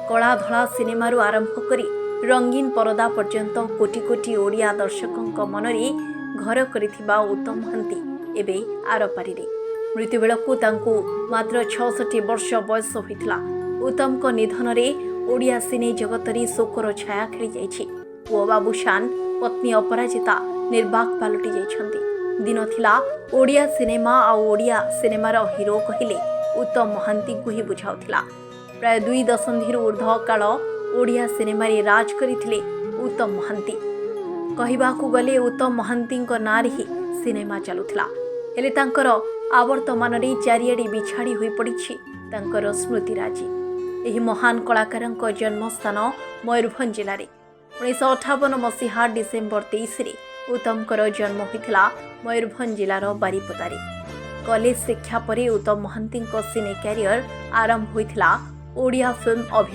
କଳା ଧଳା ସିନେମାରୁ ଆରମ୍ଭ କରି ରଙ୍ଗୀନ ପରଦା ପର୍ଯ୍ୟନ୍ତ କୋଟି କୋଟି ଓଡ଼ିଆ ଦର୍ଶକଙ୍କ ମନରେ ଘର କରିଥିବା ଉତ୍ତମ ମହାନ୍ତି ଏବେ ଆରପାରିରେ। ମୃତ୍ୟୁବେଳକୁ ତାଙ୍କୁ ମାତ୍ର 66 ବର୍ଷ ବୟସ ହୋଇଥିଲା। ଉତ୍ତମଙ୍କ ନିଧନରେ ଓଡ଼ିଆ ସିନେ ଜଗତରେ ଶୋକର ଛାୟା ଖେଳିଯାଇଛି। ପୁଅ ବାବୁଶାନ, ପତ୍ନୀ ଅପରାଜିତା ନିର୍ବାକ ପାଲଟି ଯାଇଛନ୍ତି। ଦିନ ଥିଲା, ଓଡ଼ିଆ ସିନେମା ଆଉ ଓଡ଼ିଆ ସିନେମାର ହିରୋ କହିଲେ ଉତ୍ତମ ମହାନ୍ତିଙ୍କୁ ହିଁ ବୁଝାଉଥିଲା। ପ୍ରାୟ 2 ଦଶନ୍ଧିରୁ ଉର୍ଦ୍ଧ୍ୱ କାଳ ଓଡ଼ିଆ ସିନେମାରେ ରାଜ କରିଥିଲେ ଉତ୍ତମ ମହାନ୍ତି। କହିବାକୁ ଗଲେ ଉତ୍ତମ ମହାନ୍ତିଙ୍କ ନାଁରେ ହିଁ ସିନେମା ଚାଲୁଥିଲା। ହେଲେ ତାଙ୍କର ଆବର୍ତ୍ତମାନରେ ଚାରିଆଡ଼େ ବିଛାଡ଼ି ହୋଇପଡ଼ିଛି ତାଙ୍କର ସ୍ମୃତିରାଜି। ଏହି ମହାନ କଳାକାରଙ୍କ ଜନ୍ମସ୍ଥାନ ମୟୂରଭଞ୍ଜ ଜିଲ୍ଲାରେ। 1958 ମସିହା ଡିସେମ୍ବର 23ରେ ଉତ୍ତମଙ୍କର ଜନ୍ମ ହୋଇଥିଲା ମୟୂରଭଞ୍ଜ ଜିଲ୍ଲାର ବାରିପଦାରେ। କଲେଜ ଶିକ୍ଷା ପରେ ଉତ୍ତମ ମହାନ୍ତିଙ୍କ ସିନେ କ୍ୟାରିୟର ଆରମ୍ଭ ହୋଇଥିଲା ଓଡ଼ିଆ ଫିଲ୍ମ ଅଭିମାନ